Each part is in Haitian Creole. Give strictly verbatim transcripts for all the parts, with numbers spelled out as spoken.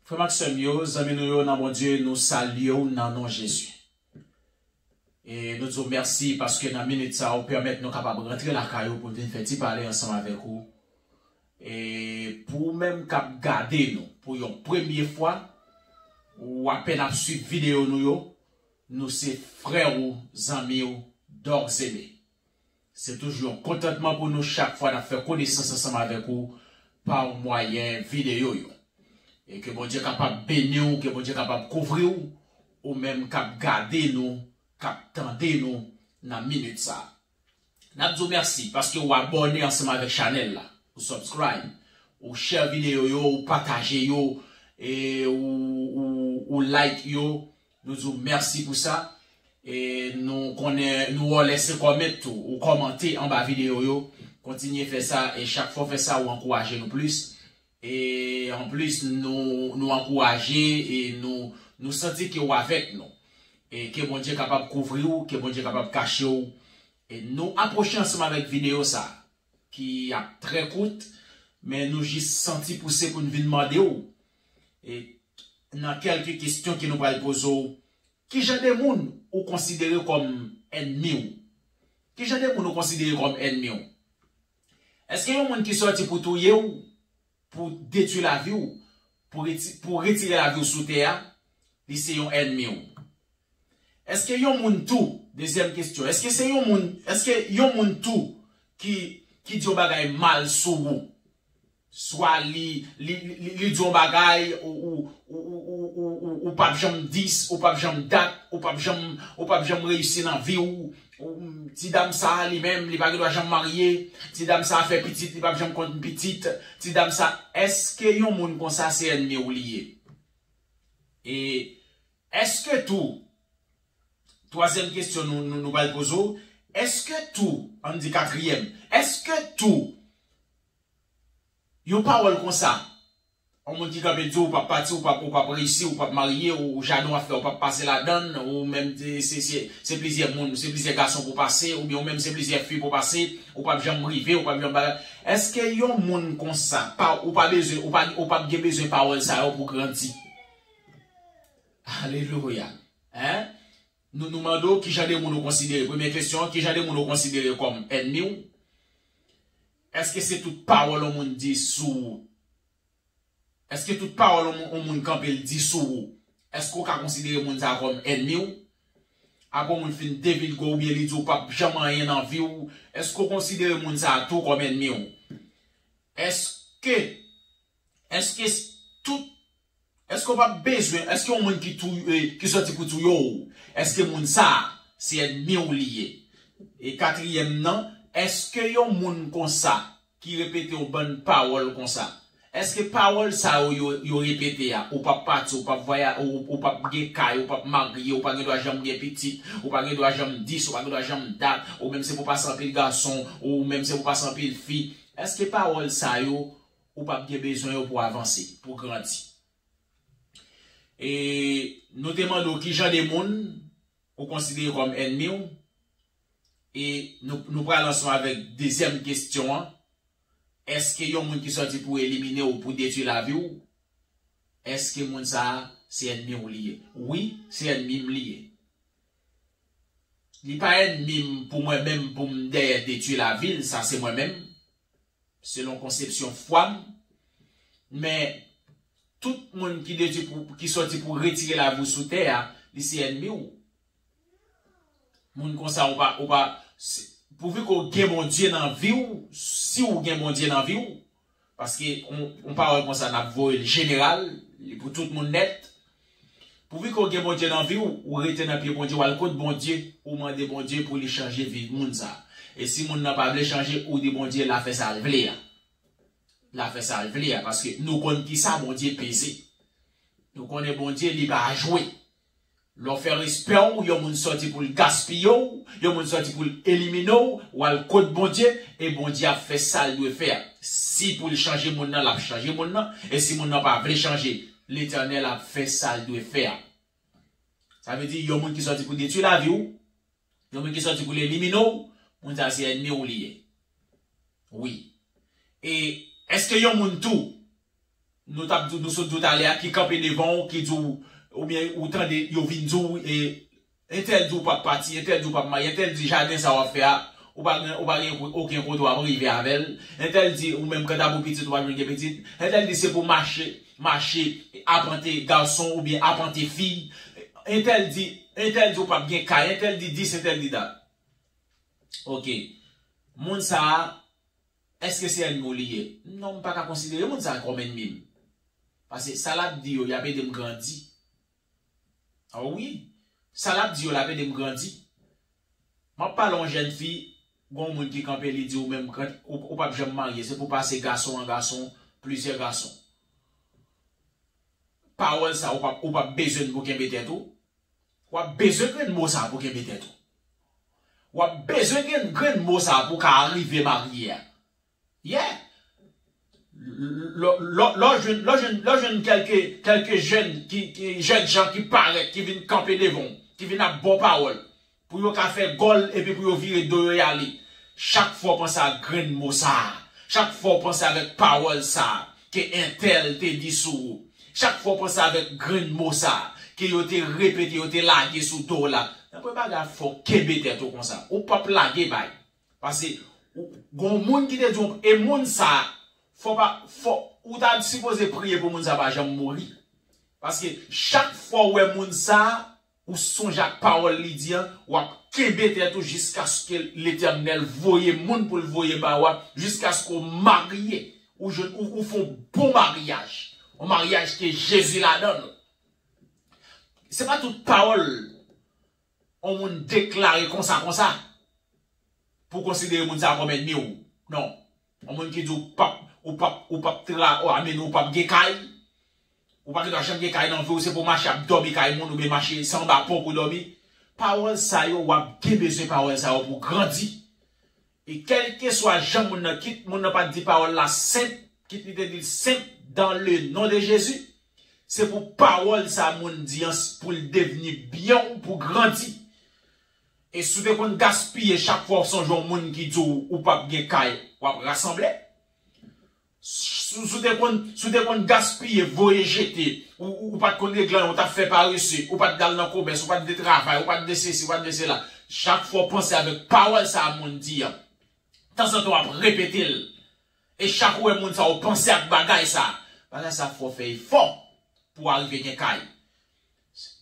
Frè m ak sè m yo, zanmi nou yo nan Bondye, nou salye w nan non Jezi. E nou di w mèsi paske nan minit sa a, ou pèmèt nou kapab rantre lakay ou pou n vin fè ti pale ansanm avèk ou. E pou ou menm k ap gade nou pou yon premye fwa, ou apèn ap swiv videyo nou yo, nou se frè ou, zanmi w, Dòk Zeme. Se toujou yon kontantman pou nou chak fwa n ap fè konesans ansanm avèk ou pa mwayen videyo yo. E ke Bondye kapab beni w, ke Bondye kapab kouvri w, ou menm k ap gade nou, k ap tande nou nan minit sa a. N ap di w mèsi paske w abòne ansanm avèk chanèl la, ou subscribe, ou share videyo yo, ou pataje yo, e ou, ou, ou like yo. Nou di w mèsi pou sa. E nou konnen, nou wè w lèse kòmèt tou, ou kòmante anba videyo yo. Kontinye fè sa, e chak fwa w fè sa, ou ankouraje nou plis. E anplis, nou, nou ankouraje e nou, nou santi ke w avèk nou. E ke Bondye kapab kouvri w, ke Bondye kapab kache w. E nou apwoche ansanm avèk videyo sa, ki ap trè kout, men nou jis santi pouse pou n vin mande w, e nan kèlke kesyon ke nou pral poze w, ki jan de moun ou konsidere kòm ènmi w? Ki jan de moun ou konsidere kòm ènmi w? Èske yon moun ki sòti pou touye w, pou detwi lavi w, pou reti-, pou retire lavi w sou tè a, li se yon ènmi w? Èske yon moun tou, dezyèm kesyon, èske se yon moun, èske yon moun tou ki, ki di yon bagay mal sou ou? Swa li, li, li, li, li di yon bagay, ou, ou, ou p ap janm dis, ou p ap janm dat, ou p ap janm, ou p ap janm reyisi nan vi w, ou, ti dam sa a li menm, li pa gen dwa janm marye, ti dam sa a fè pitit, li p ap janm konn pitit, ti dam sa, èske yon moun konsa se ènmi w li ye? E èske tou, twazyèm kesyon nou, nou, nou pral poze w, èske tou, ann di katriyèm, èske tou, yon pawòl konsa, yon moun ki kanpe di w, ou p ap pati, ou p ap, ou p ap reyisi, ou p ap marye, ou jaden w ap fè, ou p ap pase ladann, ou menm se, se, se, se plizyè moun, se plizyè gason pou pase, oubyen ou menm se plizyè fi pou pase, ou p ap janm rive, ou p ap janm bagay. Èske yon moun konsa, pa, ou pa bezwen, ou pa, ou p ap gen bezwen pawòl sa yo pou grandi? Alelouya. Hein? Nou, nou mande w ki jan de moun ou konsidere. Premye kesyon an, ki jan de moun ou konsidere kòm ènmi w? Èske se tout pawòl yon moun di sou ou? Èske tout pawòl yon moun, yon moun kanpe l di sou ou? Èske w ka konsidere moun sa a kòm ènmi w? Apre yon moun fin devilge w oubyen li di w p ap janm anyen nan vi w, èske w konsidere moun sa a tou kòm ènmi w? Èske, èske s-, tout Èske w p ap bezwen, èske yon moun ki tou-, e, ki sòti pou touye w, èske moun sa a se ènmi w li ye? E katriyèm nan, èske yon moun konsa ki repete yon bann pawòl konsa, èske pawòl sa yo, yo, yo repete a, ou p ap pati, ou p ap vwaya-, ou, ou p ap gen kay, ou p ap marye, ou pa gen dwa janm gen pitit, ou pa gen dwa janm dis, ou pa gen dwa janm dat, ou menm se pou pase anpil gason, ou menm se pou pase anpil fi, èske pawòl sa yo, ou p ap gen bezwen yo pou avanse, pou grandi? E nou te mande w ki jan de moun ou konsidere kòm ènmi w. E nou, nou pral ansanm avèk dezyèm kesyon an. Èske yon moun ki sòti pou elimine w, pou detwi lavi w, èske moun sa a se ènmi w li ye? Wi, se ènmi m li ye. Li pa ènmi m pou mwen menm, pou m dèyè detwi lavi l, sa se mwen menm. Selon konsepsyon fwa m. Men, tout moun ki detwi pou, ki sòti pou retire lavi w sou tè a, li se ènmi w. Moun konsa, ou pa, ou pa, si, pouvi ke w gen Bondye nan vi w, si w gen Bondye nan vi w, paske yon, yon pawòl konsa, n ap voye l jeneral, li pou tout moun nèt. Pouvi ke w gen Bondye nan vi w, ou rete nan pye Bondye, w al kot Bondye, ou mande Bondye pou li chanje vi moun sa. E si moun nan pa vle chanje, ou di Bondye l a fè sa l vle a. L a fè sa l vle a, paske nou konn kisa Bondye peze. Nou konnen Bondye, li pa jwe. Lè w fè respè w, yon moun sòti pou l gaspiye w, yon moun sòti pou l elimine w, w al kot Bondye, e Bondye ap fè sa l dwe fè a. Si pou l chanje moun nan, l ap chanje moun nan, e si moun nan pa vle chanje, Letènèl ap fè sa l dwe fè a. Sa vle di, yon moun ki sòti pou detwi lavi w, yon moun ki sòti pou l elimine w, moun sa se ènmi w li ye. Wi. E èske yon moun tou, nou t ap di, nou sot di w talè a, ki kanpe devan w, ki di w, oubyen ou tande yo vin di w, e, entèl di w p ap pati, entèl di w p ap marye, entèl di jaden sa w ap fè a, ou pa gen, ou pa gen okenn kote w ap rive avè l, entèl di ou menm kanta pou pitit ou pa jwenn gen pitit, entèl di se pou mache, mache, apante gason oubyen apante fi, entèl di, entèl di w p ap gen kay, entèl di dis, entèl di dat. Ok. Moun sa a, èske se ènmi w li ye? Non, m pa ka konsidere moun sa a kòm ènmi m. Paske sa l ap di yo, y ap ede m grandi. A wi. Sa l ap di yo, l ap ede m grandi. M ap pale yon jèn fi, gon moun ki kanpe, li di ou menm, ou, ou p ap janm marye, se pou pase gason an gason, plizyè gason. Pawòl sa, ou p ap, ou p ap bezwen l pou kenbe tèt ou. W ap bezwen grenn mo sa pou kenbe tèt ou. W ap bezwen grenn, grenn mo sa pou ka rive marye a. Yeah. Lò, lò, lò jwenn, lò jwenn, lò jwenn kèlke, kèlke jèn ki, ki, jèn jan ki parèt, ki vin kanpe devan w, ki vin ap ba w pawòl, pou yo ka fè gòl epi pou yo vire do yo y ale. Chak fwa w panse a grenn mo sa a, chak fwa w panse avèk pawòl sa a, ke entèl te di sou ou, chak fwa w panse avèk grenn mo sa a, ke yo te repete, yo te lage sou do w la, nan premye bagay, fò w kenbe tèt ou konsa. Ou p ap lage bay. Paske, ou, gon moun ki te di w, e moun sa a, fò pa, fò, ou ta sipoze priye pou moun sa a pa janm mouri. Paske, chak fwa w wè moun sa a, ou sonje ak pawòl li di an, w ap kenbe tèt ou jiskaske Letènèl voye moun pou l voye ba w a, jiskaske w marye, ou jwenn, ou, ou fè yon bon maryaj. Yon maryaj ke Jezi ladan l. Se pa tout pawòl yon moun deklare konsa, konsa, pou w konsidere moun sa a kòm ènmi w. Non. Yon moun ki di w p ap, ou p ap, ou p ap tra, ou, I mean, ou p ap gen kay, ou pa gen dwa janm gen kay nan vi w, se pou w mache ap dòmi kay moun, oubyen mache se anba pon pou w dòmi. Pawòl sa yo, w ap gen bezwen pawòl sa yo pou w grandi. E kèlkeswa jan moun nan, kit moun nan pa t di pawòl la senp, kit li te di l senp, dans le nom de Jésus, se pou pawòl sa moun di an, pou l devni byen w pou grandi. E si w te konn gaspiye chak fwa w sonje yon moun ki di w ou p ap gen kay, w ap rasanble. Si, si w te konn, si w te konn gaspiye, voye jete, ou, ou, ou pa t konn regle anyen, ou t ap fè parese, ou pa t al nan komès, ou pa t de travay, ou pa t de sesi, ou pa t de sela. Chak fwa w panse avèk pawòl sa a moun di an, tanzantan w ap repete l. E chak ou wè moun sa, ou panse ak bagay sa. Bagay sa fò w fè efò pou w arive gen kay.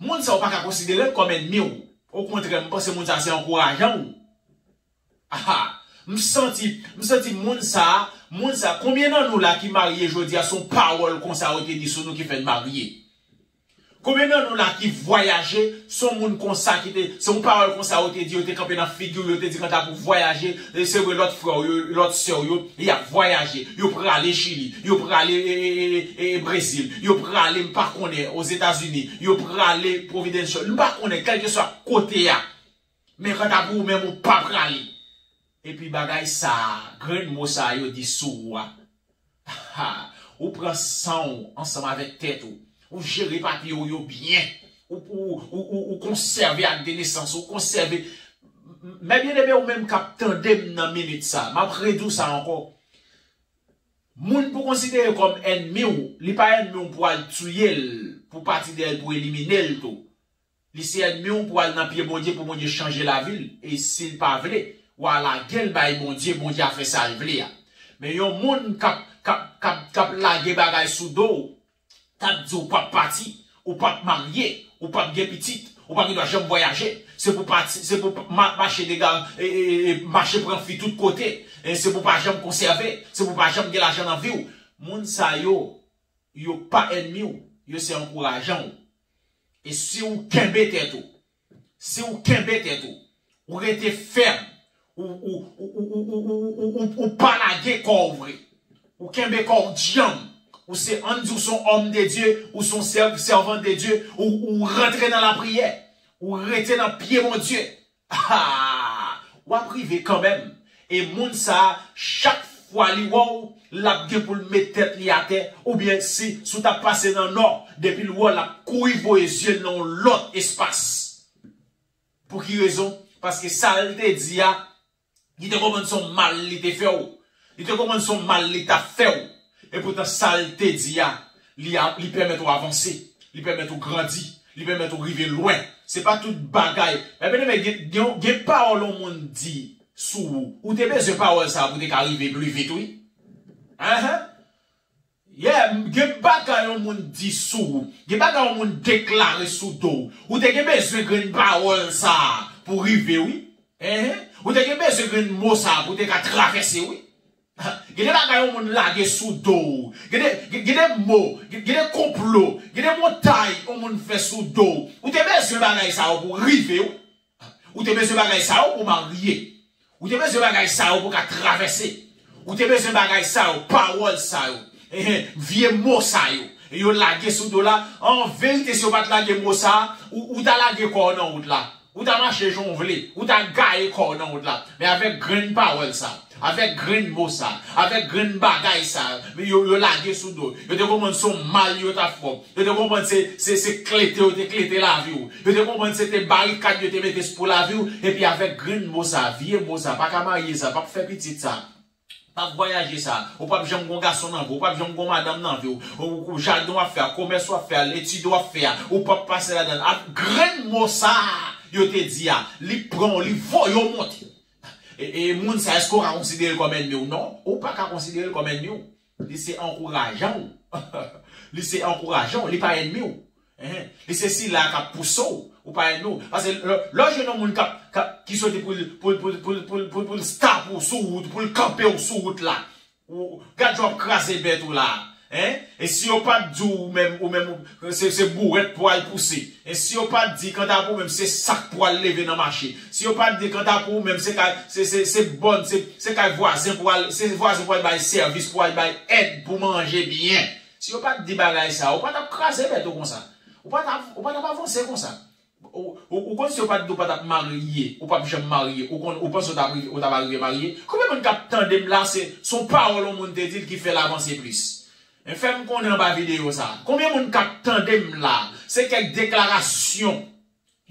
Moun sa, ou pa ka konsidere l kòm ènmi w. Okontrè, m panse moun sa se ankourajan w. Aha. M santi, m santi moun sa, moun sa, konbyen nan nou la ki marye jodi a, se yon pawòl konsa yo te di sou nou ki fè n marye? Konbyen nan nou la ki vwayaje, se yon moun konsa ki te, se yon pawòl konsa yo te di, yo te kanpe nan figi w, yo te di kanta pou vwayaje, e se vre lòt frè w yo, lòt sè w yo, y ap vwayaje, yo prale Chili, yo prale, e, e, e, e, e, Brezil, yo prale, m pa konnen, Ozetazini, yo prale Providence, m pa konnen, kèlkeswa kote a. Men kanta pou ou menm, ou pa prale. Epi bagay sa a, grenn mo sa a yo di sou ou a. Ha, ou pran san w ansanm avèk tèt ou. Ou jere papye w yo byen. Ou, ou, ou, ou, ou konsève ak de nesans. Ou konsève. M-, m-, mè byeneme, ou menm k ap tande m nan minit sa, m ap redi w sa ankò. Moun pou konsidere kòm ènmi w, li pa ènmi w pou al touye l, pou pati dèyè l, pou elimine l tou. Li se ènmi w pou al nan pye Bondye, pou Bondye chanje lavi l. E si l pa vle, w a lage l bay Bondye, Bondye a fè sa l vle a. Men yon moun k ap, k ap, k ap, k ap lage bagay sou do w, k ap di w p ap pati, ou p ap marye, ou p ap gen pitit, ou pa gen dwa janm vwayaje, se pou pati, se pou ma-, mache dega, e, e, e, mache pran fi tout kote, e, se pou pa janm konsève, se pou pa janm gen lajan nan vi w. Moun sa yo, yo pa ènmi w, yo se ankourajan w. E si w kenbe tèt ou, si w kenbe tèt ou, ou rete fèm, ou, ou, ou pa lage kò w vre, ou kenbe kò w djanm, ou se, ann di w se yon òm de Dye, ou se yon sèv-, sèvant de Dye, ou, ou rantre nan lapriyè, ou rete nan pye Bondye, ah, w ap rive kanmenm. E moun sa a, chak fwa li wè w, l ap gen pou l met tèt li atè, oubyen si, si w t ap pase nan nò, depi l wè w, l ap kouri voye zye l nan yon lòt espas. Pou ki rezon? Paske sa l te di a, li te konprann se yon mal li te fè w. Li te konprann se yon mal li t ap fè w. Epoutan sa l te di a, Li, a- li pèmèt ou avanse, li pèmèt ou grandi, li pèmèt ou rive lwen. Se pa tout bagay. Men byeneme, gen, gen, gen pawòl yon moun di sou ou. Ou te bezwen pawòl sa a pou te ka rive pli vit, wi. Ahan. Yeah, gen bagay yon moun di sou ou. Gen bagay yon moun deklare sou do w. Ou te gen bezwen grenn pawòl sa a pou rive, wi. Ahan. Ou te gen bezwen grenn mo sa a pou te ka travèse, wi. Gen de bagay yon moun lage sou do w. Gen de, gen de mo, gen de konplo, gen de montay yon moun fè sou do w. Ou te bezwen bagay sa yo pou rive w. Ou te bezwen bagay sa yo pou marye. Ou te bezwen bagay sa yo pou ka travèse. Ou te bezwen bagay sa yo, pawòl sa yo. Ehen, vye mo sa yo. Yo lage sou do la. An verite, si yo pa t lage mo sa, ou, ou ta lage kò w nan wout la. Ou ta mache jan w vle. Ou ta gaye kò w nan wout la. Men avèk grenn pawòl sa, avèk grenn mo sa, avèk grenn bagay sa, yo, yo lage sou do. Yo te konprann se yon mal yo t ap fè w. Yo te konprann se, se, se klete yo te klete lavi w. Yo te konprann se te barikad yo te mete pou lavi w. Epi avèk grenn mo sa, vye mo sa, pa ka marye sa, p ap fè pitit sa. P ap vwayaje sa, ou p ap janm gon gason nan vi w, ou p ap janm gon madanm nan vi w, ou, ou jaden w ap fè a, komès w ap fè a, etid w ap fè a, ou p ap pase ladan l. Ak grenn mo sa a, yo te di a, li pran w, li voye w monte. E, e moun sa, èske w ka konsidere l kòm ènmi w? Non, ou pa ka konsidere l kòm ènmi w. Li se ankourajan w. Li se ankourajan w, li pa ènmi w. Ehen. Li se sila k ap pouse w, ou pa ènmi w. Paske lè, lè w jwenn yon moun k ap, k ap, ki soti pou l, pou l, pou l, pou l, pou l, pou l, pou l sta pou, sou wout, pou l kanpe w sou wout la. Ou, gad jan w ap kraze bèt ou la. Hein? E si yo pa t di w menm, ou menm, ou, se, se bourèt pou al pouse. E si yo pa t di, kanta pou ou menm, se sak pou al leve nan mache. Si yo pa t di, kanta pou ou menm, se kay, se, se, se bòn, se, se kay vwazen pou al, se vwazen pou al bay sèvis, pou al bay èd, pou manje byen. Si yo pa t di bagay sa, ou pa t ap kraze bèt ou konsa. Ou pa t ap, ou pa t ap avanse konsa. Ou, ou, ou konn si yo pa t di w pa t ap marye, ou p ap janm marye, ou konn, ou panse w t ap rive, ou t ap rive marye? Konbyen moun k ap tande m la, se, se yon pawòl yon moun te di l ki fè l avanse plis? Men fè m konnen anba videyo sa. Konbyen moun k ap tande m la, se kèk deklarasyon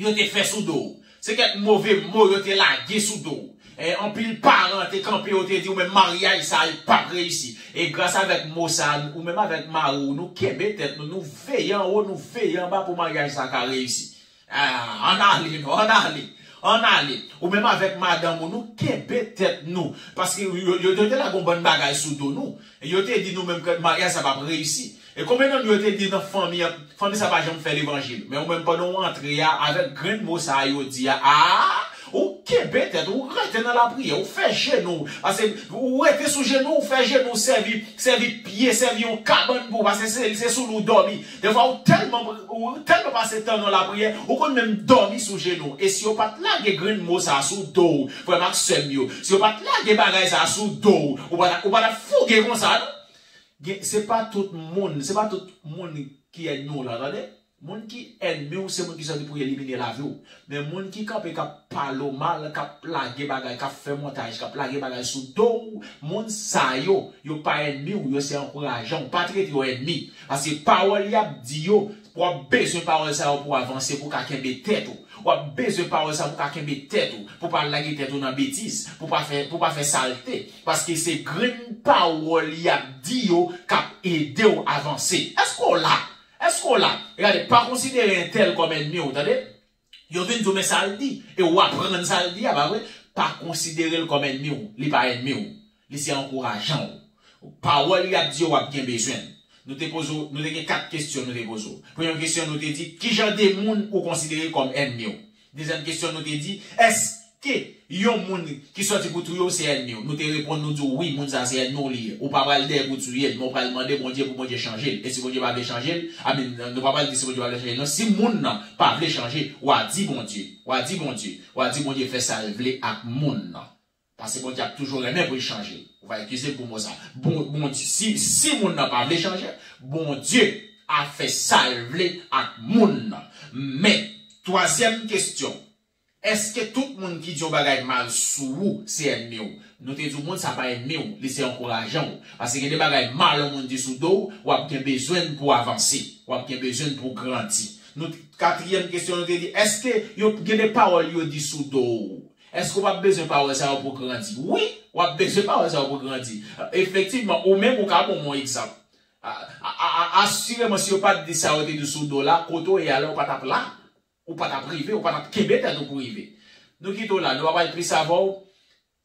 yo te fè sou do w? Se kèk move mo yo te lage sou do w? E, anpil paran te kanpe, yo te di w menm maryaj sa a, li p ap reyisi. E gras avèk mo sa a, ou menm avèk mari w, nou kenbe tèt nou, nou veye anwo, nou veye anba pou maryaj sa a ka reyisi. Ah, ann ale non, ann ale. Ann ale. Ou menm avèk madanm ou, nou kenbe tèt nou. Paske yo, yo, yo te lage yon bann bagay sou do nou. E yo te di nou menm ke maryaj sa p ap reyisi. E konbyen nan nou yo te di nan fanmi an, fanmi sa pa janm fè levanjil? Men ou menm pandan w antre a, avèk grenn mo sa a yo di a, ah, ou kenbe tèt, ou rete nan lapriyè, ou fè jenou. Paske ou rete sou jenou, ou fè jenou, sèvi, sèvi pye, sèvi yon kabann pou ou, paske se, se sou li w dòmi. Defwa ou tèlman, ou tèlman pase tan nan lapriyè, ou konn menm dòmi sou jenou. E si yo pa t lage grenn mo sa a sou do w, frè m ak sè m yo, si yo pa t lage bagay sa a sou do w, ou pa t, ou pa t ap fouge konsa non. Gen, se pa tout moun, se pa tout moun ki ènmi w la, tande. Moun ki ènmi w, se moun ki sòti pou elimine lavi w. Men moun ki kanpe, k ap pale w mal, k ap lage bagay, k ap fè montaj, k ap lage bagay sou do w, moun sa yo, yo pa ènmi w, yo se ankourajan w. Pa trete yo ènmi. Paske pawòl y ap di yo, w ap bezwen pawòl sa yo pou w avanse, pou w ka kenbe tèt ou. W ap bezwen pawòl sa pou w ka kenbe tèt ou, pou w pa lage tèt ou nan betiz, pou w pa fè, pou w pa fè salte. Paske se grenn pawòl y ap di yo k ap ede w avanse. Èske w la? Èske w la? Gade, pa konsidere entèl kòm ènmi w, tande? Yo vin di w, men sa l di, e w aprann sa l di a, pa vre? Pa konsidere l kòm ènmi w, li pa ènmi w. Li se ankourajan w. Pawòl y ap di yo, w ap gen bezwen l. Nou te poze w, nou te gen kat kesyon nou te poze w. Premye kesyon nou te di, ki jan de moun ou konsidere kòm ènmi w? Dezyèm kesyon nou te di, èske yon moun ki sòti pou touye w se ènmi w? Nou te reponn, nou di w, wi, moun sa se ènmi w li ye. Ou pa pral dèyè pou touye l, men w pral mande Bondye pou Bondye chanje l. E si Bondye pa vle chanje l, amen, nou pa pral di si Bondye pa vle chanje l. Non, si moun nan pa vle chanje, w a di Bondye, w a di Bondye, w a di Bondye fè sa l vle ak moun nan. Paske Bondye ap toujou renmen pou l chanje. Ou va eskize m pou mo sa. Bon, Bondye, si, si moun nan pa vle chanje, Bondye a fè sa l vle ak moun nan. Men, twazyèm kesyon, èske tout moun ki di yon bagay mal sou ou se ènmi w? Nou te di w moun sa pa ènmi w, li se ankourajan w. Paske gen de bagay mal yon moun di sou do w, w ap gen bezwen l pou w avanse, w ap gen bezwen l pou w grandi. Nou, katriyèm kesyon, nou te di, èske yo, gen de pawòl yo di sou do w? Èske w p ap bezwen pawòl sa yo pou w grandi? Wi, w ap bezwen pawòl sa yo pou w grandi. Efektivman, ou menm, ou ka ban m yon egzanp. A, a, a, a, Asireman, si yo pa t di sa yo te di sou do w la, kote w ye a la, ou pa t ap la. Ou pa t ap rive, ou pa t ap kenbe tèt ou pou rive. Nou kite w la, nou pa pral plis avè w.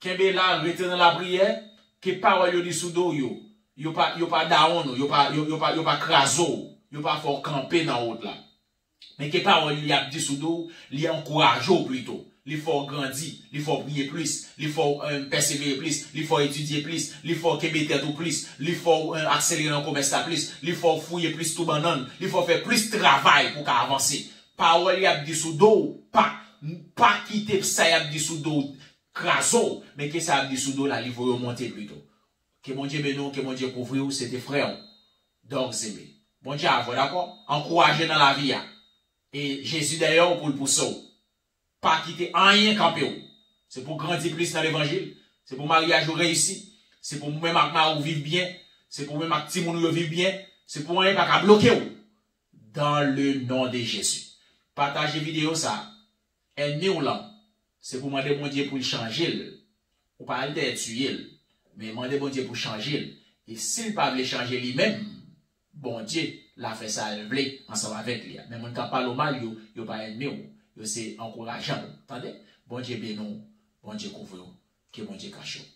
Kenbe la, rete nan lapriyè. Ke pawòl yo di sou do w yo, yo pa, yo pa dawonn ou, yo pa, yo, yo pa, yo pa kraze w, yo pa fè w kanpe nan wout la. Men ke pawòl li ap di sou do w, li ankouraje w pito. Li fè w grandi, li fè w priye plis, li fè w, eh, pèsevere plis, li fè w etidye plis, li fè w kenbe tèt ou plis, li fè w, eh, akselere nan komès la plis, li fè w fouye plis twou bannann, li fè w fè plis travay pou w ka avanse. Pawòl y ap di sou do w, pa, pa kite sa y ap di sou do w kraze w, men ke sa y ap di sou do w la, li voye w monte pito. Ke Bondye beni w, ke Bondye kouvri w, se te frè w, Doc Zeme. Bondye avè w, dakò? Ankouraje nan lavi a. E Jezi dèyè w pou l pouse w. Pa kite anyen kanpe w. Se pou w grandi plis nan levanjil. Se pou maryaj ou reyisi. Se pou ou menm ak mari w viv byen. Se pou ou menm ak timoun ou yo viv byen. Se pou anyen pa ka bloke w. Dans le nom de Jésus. Pataje videyo sa. Ènmi w lan, se pou mande Bondye pou l chanje l. Ou pa al dèyè tiye l. Men mande Bondye pou chanje l. E si l pa vle chanje li menm, Bondye la fè sa l vle ansanm avèk li a. Men moun k ap pale w mal yo, yo pa ènmi w. Yo se ankourajan w. Tande? Bondye beni w. Bondye kouvri w. Ke Bondye kache w.